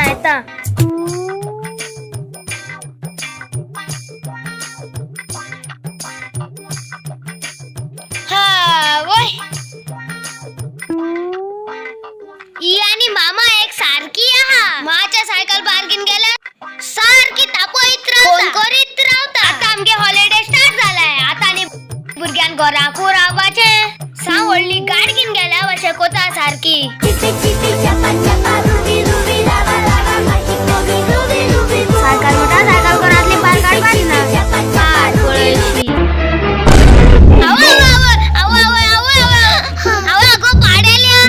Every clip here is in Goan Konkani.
येता. हा वय, ई आणि मामा एक सारखी आहा. माच्या सायकल पार्किंग गेल्या सारखी तापयत रावता, फोन करीत रावता. आता आमगे हॉलिडे स्टार्ट झालाय. आता आनी भुरग्यान घराकू रावपाचें. सा व्हडली गाड घेवन गेल्या अशें कोता सारकी. सायकल म्हणटा, सायकल घरांतली भायर काडपाची ना, पाड पळयशी. आवय आवय आवय आवय आवय आवय आवय, अगो पाडेल्या,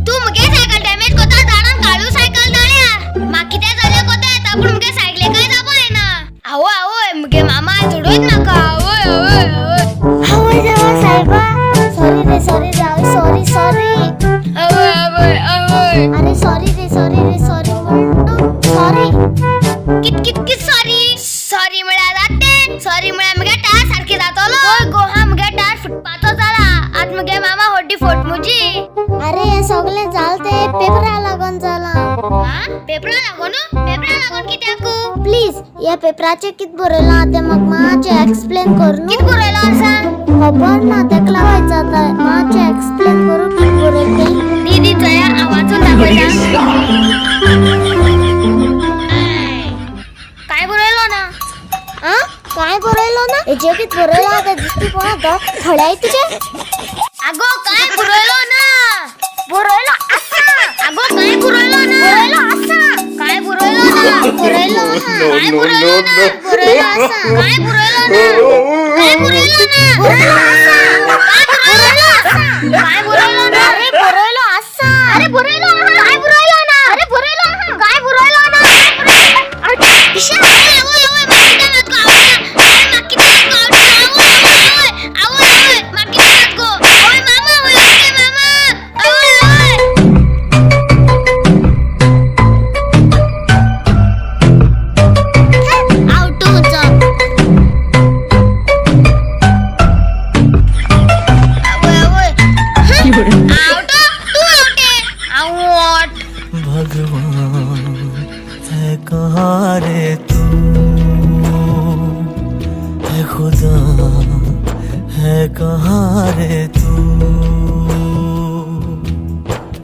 तूं मुगे सायकल डॅमेज कोता. झाडान काळू सायकल जाल्या. म्हाका कितें जालें कोता येता, पूण मुगे सायकले काय जावपा येना. आवय आवय, मुगे मामा चडयत म्हाका. आवय आवय आवय. आवय देवा साहेबा, सॉरी रे, सॉरी रे, आवय सॉरी सॉरी. आवय आवय आवय. अरे सॉरी रे, सॉरी रे, सॉरी म्हणतो सॉरी. कित कित कित सॉरी सॉरी म्हळ्यार जाता. सॉरी म्हळ्यार मुगे टायर सारकी जातलो. हय गो, हा मुगे टायर फुटपाचो जाला. आतां मुगे मामा व्हडली फोट मुजी. अरे हे सगळें जालें तें पेपरा लागून जालां. हा, पेपरा लागून? पेपरा लागून कित्याकू? प्लीज, ह्या पेपराचेर कितें बरयलां तें म्हाका मातशें एक्सप्लेन कर न्हू. कित बरयलां आसा? खबर ना, तेका लागून जाता. मातशें एक्सप्लेन करूं कितें बरयलां तें. दी दी चया, हांव वाचून दाखयता. काय बरयलो ना? आ, काय बरयलो ना? हेजेर कितें बरयलां तें दिसती कोणा तो खळ्याय तुजें. आगो काय बरयलो ना? बरयलो आसा. आगो काय बरयलो ना? बरयलो आसा. काय बरयलो ना? बरयलो आहा. काय बरयलो ना? बरयलो आसा. काय बरयलो ना? काय बरयलो ना? बरयलो आसा. काय बरयलो आसा? काय बरयलो ना? अरे बरयलो आसा. अरे बरयलो आहा. काय बरयलो ना? अरे बरयलो आहा. काय बरयलो ना? अरे पिशा, आवय आवय, म्हाका कितें जात गो? आवय, अरे म्हाका कितें जात गो? आवय आवय आवय आवय, म्हाका कितें जात गो? आवय मामा, आवय ओके मामा, आवय आवय. आवटू वचप. आवय आवय, आवटो तूं आवटे आवट. भगवान है कहाँ रे तू, है खुदा है कहाँ रे.